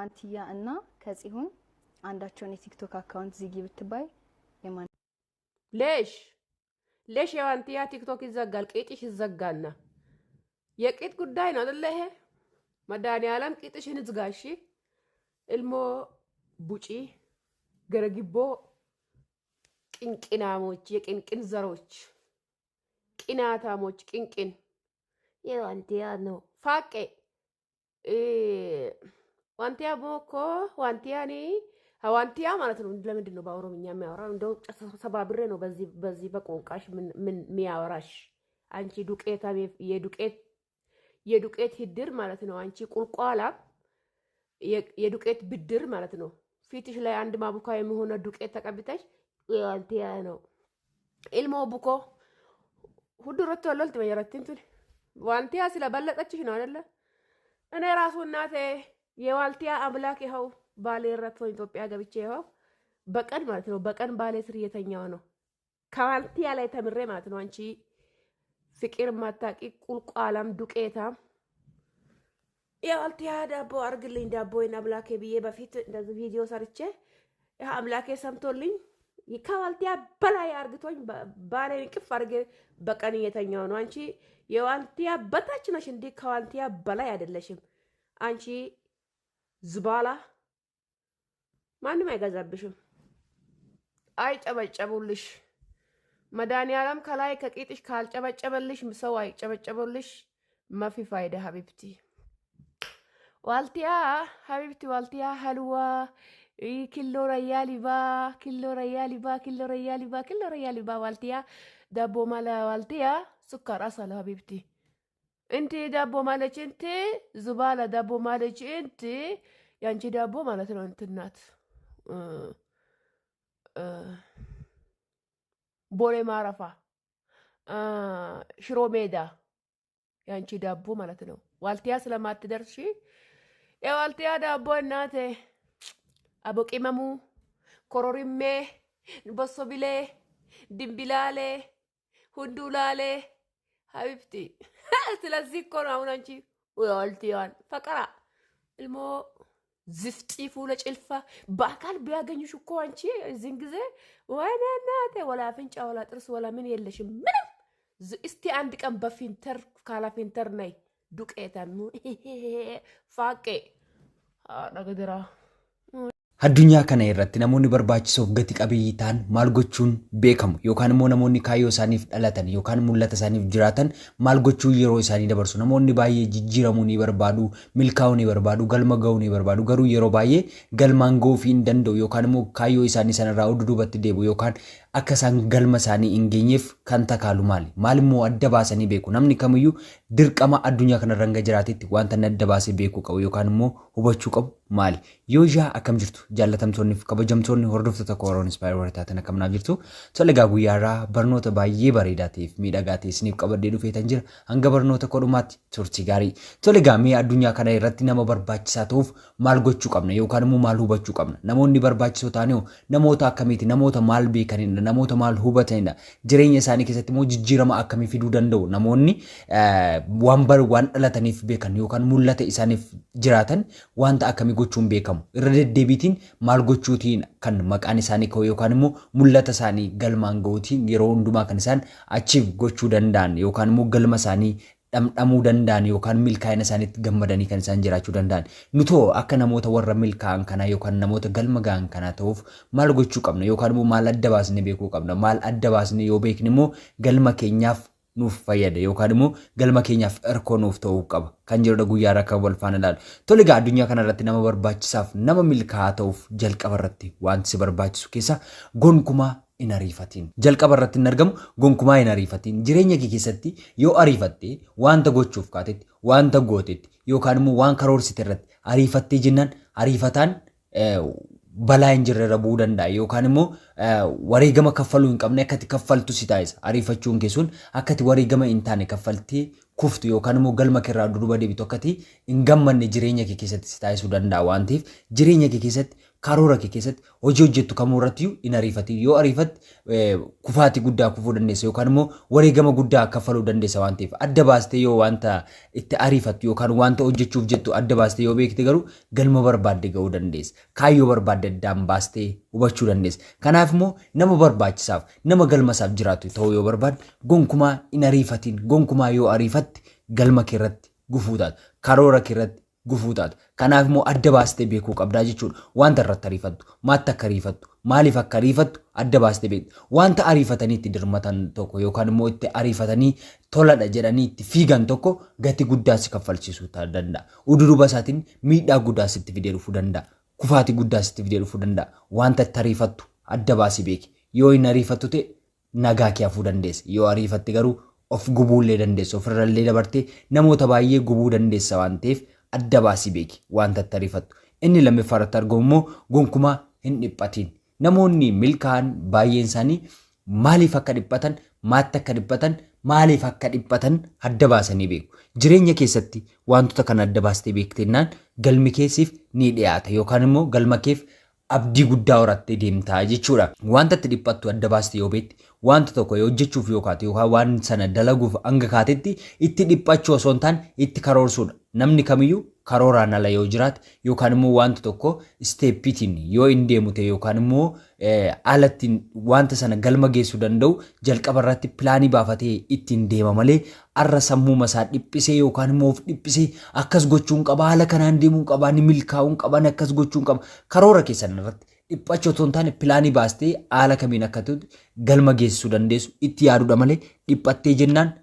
ከዋንትያ እና ከጽሁን አንዳቸውን የቲክቶክ አካውንት ዝጊ ብትባይ የማን ሌሽ ሌሽ የዋንትያ ቲክቶክ ይዘጋል፣ ቂጥሽ ይዘጋና የቂጥ ጉዳይ ነው አይደለ? ይሄ መድኃኒዓለም ቂጥሽን ይዝጋ። እሺ ilmo ቡጪ ገረግቦ ቅንቅናሞች፣ የቅንቅን ዘሮች፣ ቅናታሞች፣ ቅንቅን የዋንትያ ነው ፋቄ ዋንቲያ ቦኮ ዋንቲያኒ ዋንቲያ ማለት ነው። ለምንድን ነው በኦሮምኛ የሚያወራው? እንደው ሰባብሬ ነው በዚህ በቆንቃሽ ምን የሚያወራሽ አንቺ ዱቄታ የዱቄት ህድር ማለት ነው። አንቺ ቁልቋላ የዱቄት ብድር ማለት ነው። ፊትሽ ላይ አንድ ማቡካ የሚሆነ ዱቄት ተቀብተሽ ዋንቲያ ነው ኢልሞ ቡኮ ሁዱ ረቶ ሎልት መየረቲንቱን ዋንቲያ ስለበለጠችሽ ነው አይደለ? እኔ ራሱ እናቴ የዋልቲያ አምላክ ይኸው ባሌ ረድቶ ኢትዮጵያ ገብቼ ይኸው በቀን ማለት ነው በቀን ባሌ ስር እየተኛው ነው። ከዋልቲያ ላይ ተምሬ ማለት ነው። አንቺ ፍቅር ማታቂ ቁልቋላም ዱቄታም የዋልቲያ ዳቦ አርግልኝ ዳቦዬን አምላኬ ብዬ በፊት እንደዚህ ቪዲዮ ሰርቼ ይህ አምላኬ ሰምቶልኝ ከዋልቲያ በላይ አርግቶኝ ባሌን ቅፍ አርጌ በቀን እየተኛው ነው። አንቺ የዋልቲያ በታች ነሽ እንዲህ ከዋልቲያ በላይ አይደለሽም። አንቺ ዝባላ ማንም አይገዛብሽም፣ አይጨበጨቡልሽ። መድኃኒዓለም ከላይ ከቂጥሽ ካልጨበጨበልሽ ሰው አይጨበጨቡልሽ። መፊ ፋይዳ ሀቢብቲ ዋልቲያ ሀቢብቲ ዋልቲያ ሀልዋ ኪሎ ረያ ሊባ ኪሎ ረያ ሊባ ኪሎ ረያ ሊባ ኪሎ ረያ ሊባ ዋልቲያ ዳቦ ማለ ዋልቲያ ሱካር አሰለ ሀቢብቲ እንቲ ዳቦ ማለች እንቲ ዙባላ ዳቦ ማለች እንቲ ያንቺ ዳቦ ማለት ነው። እንትን ናት ቦሌ ማረፋ ሽሮ ሜዳ ያንቺ ዳቦ ማለት ነው። ዋልቲያ ስለማትደርሺ የዋልቲያ ዳቦ እናቴ አቦቂመሙ ኮሮሪሜ ቦሶቢሌ ድንቢላሌ ሁንዱላሌ ሀቢብቲ ስለዚህ እኮ ነው አሁን አንቺ ዋልቲያን ፈቀራ ilሞ ዝፍጢ ፉለ ጭልፋ በአካል ቢያገኙሽ እኮ አንቺ እዚህን ጊዜ ወይኔ እናቴ ወላ አፍንጫ ወላ ጥርስ ወላ ምን የለሽም ምንም። እስቲ አንድ ቀን በፊንተር ካላ ፊንተር ነይ ዱቄታ ፋቄ ነገድራ Addunyaa kana irratti namoonni barbaachisoof gati qabeeyyii ta'an maal gochuun beekamu yookaan immoo namoonni kaayyoo isaaniif dhalatan yookaan mul'ata isaaniif jiraatan maal gochuun yeroo isaanii dabarsu. Namoonni baay'ee jijjiiramuu ni barbaadu, milkaa'uu ni barbaadu, galma ga'uu ni barbaadu. Garuu yeroo baay'ee galmaan ga'uu hin danda'u yookaan immoo kaayyoo isaanii sanarraa duubatti deebi'u yookaan akka isaan galma isaanii hin geenyeef kan takaalu maali? Maal immoo adda baasanii beeku? Namni kamiyyuu dirqama addunyaa kanarra hanga jiraatetti wanta inni adda baasee beekuu qabu yookaan immoo hubachuu qabu maali? Yoo ijaa akkam jirtu jaallatamtoonni fi kabajamtoonni hordoftoota Kooroon Inspaayer warra taatan akkam naaf jirtu? Tole egaa guyyaa irraa barnoota baay'ee bareedaa ta'eef miidhagaa ta'e isiniif qabadhee dhufeetan jira. Hanga barnoota kodhumaatti turtii gaarii. Tole egaa mee addunyaa kana irratti nama barbaachisaa ta'uuf maal gochuu qabna yookaan immoo maal hubachuu qabna? Namoonni barbaachisoo ta'an namoota akkamiiti? Namoota maal beekanidha? Namoota maal hubatanidha? Jireenya isaanii keessatti immoo jijjiirama akkamii fiduu danda'u? Namoonni waan waan dhalataniif beekan yookaan mul'ata isaaniif jiraatan wanta akkamii gochuun beekamu? Irra deddeebiitiin maal gochuutiin kan maqaan isaanii ka'u yookaan immoo mul'ata isaanii galmaan ga'uutiin yeroo hundumaa kan isaan achiif gochuu danda'an yookaan immoo galma isaanii dhamdhamuu danda'an yookaan milkaa'ina isaaniitti gammadanii kan isaan jiraachuu danda'an. Nutoo akka namoota warra milkaa'an kanaa yookaan namoota galma ga'an kanaa ta'uuf maal gochuu qabna yookaan immoo maal adda baasnee beekuu qabna? Maal adda baasnee yoo beekne immoo galma keenyaaf nuuf fayyada yookaan immoo galma keenyaaf hirkoo nuuf ta'uu qaba kan jedhudha guyyaa irraa kan wal faana ilaalu. Tole egaa addunyaa kanarratti nama barbaachisaaf nama milkaa'aa ta'uuf jalqaba irratti wanti si barbaachisu keessa gonkumaa hin ariifatiin. Jalqaba irratti hin argamu gonkumaa hin ariifatiin. Jireenya kee keessatti yoo ariifatte wanta gochuuf kaatetti, wanta gootetti yookaan immoo waan karoorsite irratti ariifattee jennaan ariifataan balaa hin jirre irra bu'uu danda'a yookaan immoo wareegama kaffaluu hin qabne akka ati kaffaltu si taasisa. Ariifachuun kee sun akka ati wareegama hin taane kaffaltee kuftu yookaan immoo galma kee irraa duuba deebitu akka ati hin gammanne jireenya kee keessatti si taasisuu danda'a waan ta'eef jireenya kee keessatti Karoora kee keessatti hojii hojjettu kamuu irratti hin ariifatin. Yoo ariifatte kufaatii guddaa kufuu dandeessa yookaan immoo wareegama guddaa kaffaluu dandeessa waan ta'eef, adda baastee yoo wanta itti ariifattu yookaan wanta hojjechuuf jettu adda baastee yoo beekte garuu galma barbaadde ga'uu dandeessa. Kaayyoo barbaadde addaan baastee hubachuu dandeessa. Kanaaf immoo nama barbaachisaaf, nama galmasaaf jiraatu ta'uu yoo barbaadde gonkumaa hin ariifatin. Gonkumaa yoo ariifatte galma kee irratti gufuu taata. Karoora kee irratti gufuu taata. Kanaaf immoo adda baastee beekuu qabdaa jechuudha. Wanta irratti ariifattu, maatti akka ariifattu, maaliif akka ariifattu adda baastee beektu. Wanta ariifatanii itti dirmatan tokko yookaan immoo itti ariifatanii toladha jedhanii itti fiigan tokko gatii guddaa si kaffalchiisuu danda'a. Ududuba isaatiin miidhaa guddaa sitti fidee dhufuu danda'a. Kufaatii guddaa sitti fidee dhufuu danda'a. Wanta itti ariifattu adda baasii beeki. Yoo hin ariifattu ta'e nagaa kee hafuu dandeessa. Yoo ariifatte garuu of gubuullee dandeessa. Ofirrallee dabartee namoota baay'ee gubuu dandeessa waan ta'eef adda baasii beeki wanta itti ariifattu. Inni lammaffaa irratti argamu immoo gonkumaa hin dhiphatin. Namoonni milkaa'an baay'een isaanii maaliif akka dhiphatan, maatti akka dhiphatan, maaliif akka dhiphatan adda baasanii beeku. Jireenya keessatti wantoota kana adda baastee beektennaan galmi keessiif ni dhiyaata yookaan immoo galma keef abdii guddaa horattee deemtaa jechuudha. Wanta itti dhiphattu adda baastee yoo beekte, wanta tokko yoo hojjechuuf yoo kaate yookaan waan sana dalaguuf hanga kaatetti itti dhiphachuu osoo hin taane itti karoorsuudha. Namni kamiyyuu karooraan ala yoo jiraate yookaan immoo wanta tokko isteeppiitiin yoo hin deemu ta'e yookaan immoo haala ittiin wanta sana galma geessuu danda'u jalqaba irratti pilaanii baafatee ittiin deema malee arra sammuu isaa dhiphisee yookaan immoo of dhiphisee akkas gochuun qaba, haala kanaan deemuun qaba, ni milkaa'uun qaba, akkas gochuun qaba. Karoora keessan irratti dhiphachuu osoo hin taane pilaanii baastee haala kamiin akka ta'u galma geessisuu dandeessu itti yaaduudha malee dhiphattee jennaan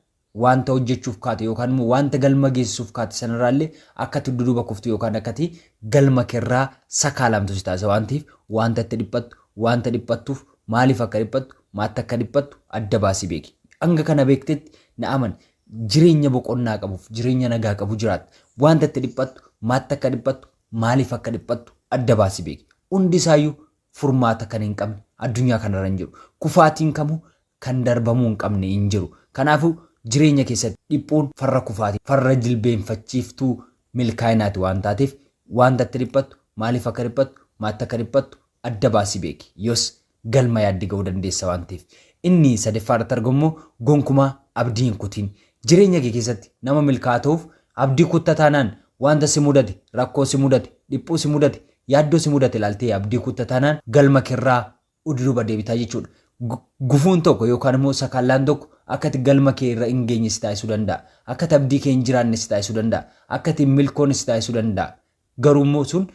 wanta hojjechuuf kaate yookaan immoo wanta galma geessisuuf kaate sanarraallee akka ati duduba kuftu yookaan akka ati galma keerraa sakaalamtu si taasisa waan ta'eef wanta itti dhiphattu, wanta dhiphattuuf maaliif akka dhiphattu, maatti akka dhiphattu adda baasii beeki. Hanga kana beektetti na amani, jireenya boqonnaa qabuuf jireenya nagaa qabu jiraatta. Wanta itti dhiphattu, maatti akka dhiphattu, maaliif akka dhiphattu adda baasii beeki. Hundi isaayyuu furmaata kan hin qabne addunyaa kanarra hin jiru. Kufaatiin kamuu kan darbamuu hin qabne hin jiru. Kanaafuu jireenya keessatti dhiphuun farra kufaatii, farra jilbeenfachiiftuu milkaa'inaati waan taateef wanta itti dhiphattu, maaliif akka dhiphattu, maatti akka dhiphattu adda baasii beeki. Yoos galma yaaddi ga'uu dandeessa waan ta'eef. Inni sadaffaa irratti argamu immoo gonkumaa abdii hin kutin. Jireenya kee keessatti nama milkaa'aa ta'uuf abdii kutta taanaan wanta si mudate, rakkoo si mudate, dhiphuu si mudate, yaaddoo si mudate ilaaltee abdii kutta taanaan galma keerraa ududuba deebitaa jechuudha. Gufuun tokko yookaan immoo sakaallaan tokko akka ati galma kee irra hin geenye si taasisuu danda'a. Akka ati abdii kee hin jiraanne si taasisuu danda'a. Akka ati hin milkoonne si taasisuu danda'a. Garuu immoo sun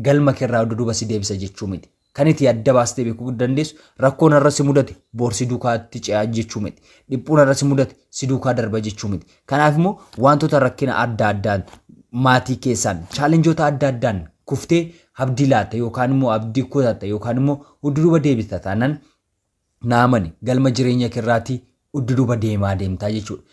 galma kee irraa ududuba si deebisa jechuu miti. Kan itti adda baastee beekuu dandeessu rakkoon irra si mudate boor si duukaatti ce'aa jechuu miti. Dhiphuun irra si mudate si duukaa darba jechuu miti. Kanaaf immoo wantoota rakkina adda addaan maatii keessaan chaalenjoota adda addaan kuftee abdii laatta yookaan immoo abdii kutatta yookaan immoo ududuba deebista taanaan na amani, galma jireenya keerraatii ududuba deemaa deemtaa jechuudha.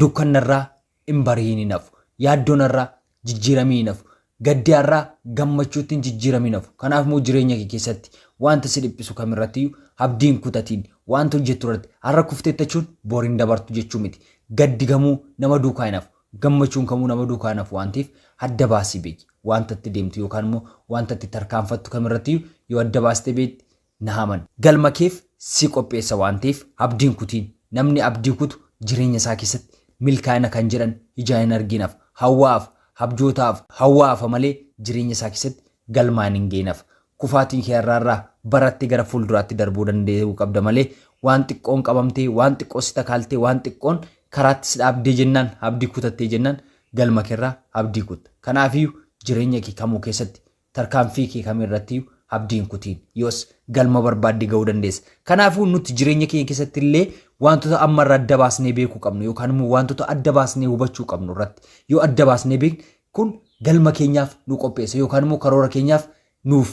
Dukkanarraa hin bariin hin hafu. Yaaddoonarraa jijjiiramii hin hafu. Gaddiyaarraa gammachuutti hin jijjiiramii hin hafu. Kanaaf immoo jireenya kee keessatti wanta si dhiphisu kamirrattiyyuu abdii hin kutatiin. Wanta hojjettu irratti har'a kufteettachuun bor hin dabartu jechuu miti. Gaddi gamuu nama duukaa hin hafu. Gammachuun kamuu nama duukaa hin hafu waan ta'eef adda baasii beeki. Wanta itti deemtu yookaan immoo wanta itti tarkaanfattu kamirrattiyyuu yoo adda baastee beekte na amani. Galma keef si qopheessa waan ta'eef abdiin kutiin. Namni abdii kutu jireenya isaa keessatti milkaa'ina kan jedhan ijaan hin arginaaf, hawwaaf, abjootaaf, hawwaafa malee jireenya isaa keessatti galmaan hin geenaaf. Kufaatiin kee har'aarraa barattee gara fuulduraatti darbuu danda'uu qabda malee waan xiqqoon qabamtee, waan xiqqoo si takaaltee, waan xiqqoon karaatti si dhaabdee jennaan, abdii kutattee jennaan galma keerraa abdii kutta. Kanaafiyyuu jireenya kee kamuu keessatti tarkaanfii kee kamirrattiyyuu abdii hin kutiin. Yoos galma barbaadde ga'uu dandeessa. Kanaafuu nuti jireenya keenya keessatti illee wantoota ammarraa adda baasnee beekuu qabnu yookaan immoo wantoota adda baasnee hubachuu qabnu irratti yoo adda baasnee beekne kun galma keenyaaf nu qopheessa yookaan immoo karoora keenyaaf nuuf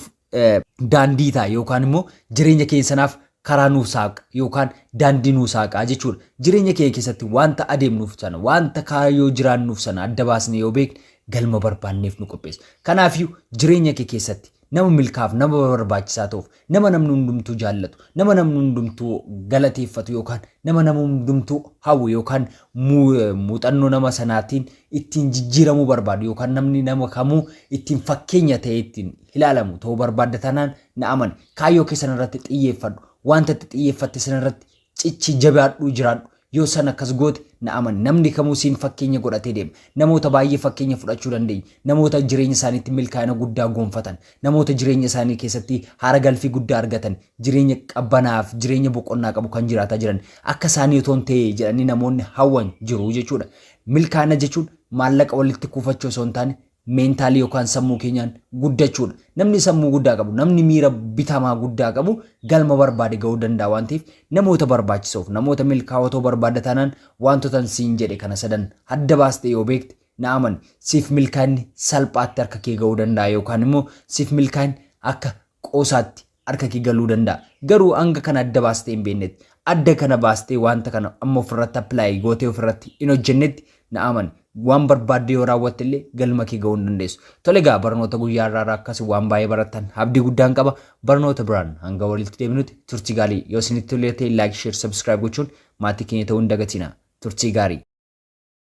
daandii ta'a yookaan immoo jireenya keenya sanaaf karaa nuuf saaqa yookaan daandii nuuf saaqaa jechuudha. Jireenya keenya keessatti wanta adeemnuuf sana, wanta kaayyoo jiraannuuf sana adda baasnee yoo beekne galma barbaanneef nu qopheessa. Kanaafiyyuu jireenya kee keessatti Nama milkaaf, nama barbaachisaa ta'uuf, nama namni hundumtuu jaallatu, nama namni hundumtuu galateeffatu yookaan nama namni hundumtuu hawwu yookaan muuxannoo nama sanaatiin ittiin jijjiiramuu barbaadu yookaan namni nama kamuu ittiin fakkeenya ta'ee ittiin ilaalamu ta'uu barbaadda taanaan na amani. Kaayyoo kee sanarratti xiyyeeffadhu. Wanta itti xiyyeeffatte sanarratti cichi jabaadhuu jiraadhu. Yoo san akkas goote na amani. Namni kamuu siin fakkeenya godhatee deema. Namoota baay'ee fakkeenya fudhachuu dandeenya. Namoota jireenya isaaniitti milkaa'ina guddaa gonfatan. Namoota jireenya isaanii keessatti haara galfii guddaa argatan. Jireenya qabbanaaf jireenya boqonnaa qabu kan jiraataa jiran. Akka isaanii otoo hin ta'e jedhanii namoonni hawwan jiru jechuudha. Milkaa'ina jechuun maallaqa walitti kuufachuu osoo hin taane meentaalii yookaan sammuu keenyaan guddachuudha. Namni sammuu guddaa qabu, namni miira bitamaa guddaa qabu galma barbaade ga'uu danda'a waan ta'eef namoota barbaachisoof, namoota milkaa'oo barbaadda taanaan wantoota siin jedhe kana sadan adda baastee yoo beekte na amani, siif milkaa'inni salphaatti harka kee ga'uu danda'a yookaan immoo siif milkaa'inni akka qoosaatti harka kee galuu danda'a. Garuu hanga kana adda baastee hin beeknetti, adda kana baastee wanta kana amma ofirratti apply gootee ofirratti hin hojjennetti na amani, waan barbaadde yoo raawwatte illee galma kee ga'uu hin dandeessu. Tole egaa, barnoota guyyaa irraa akkasii waan baay'ee barattan abdii guddaan qaba. Barnoota biraan hanga walitti deebinutti turtii gaarii. Yoo isinitti tolee ta'e like, share, subscribe gochuun maatii keenya ta'uu hin dagatina. Turtii gaarii.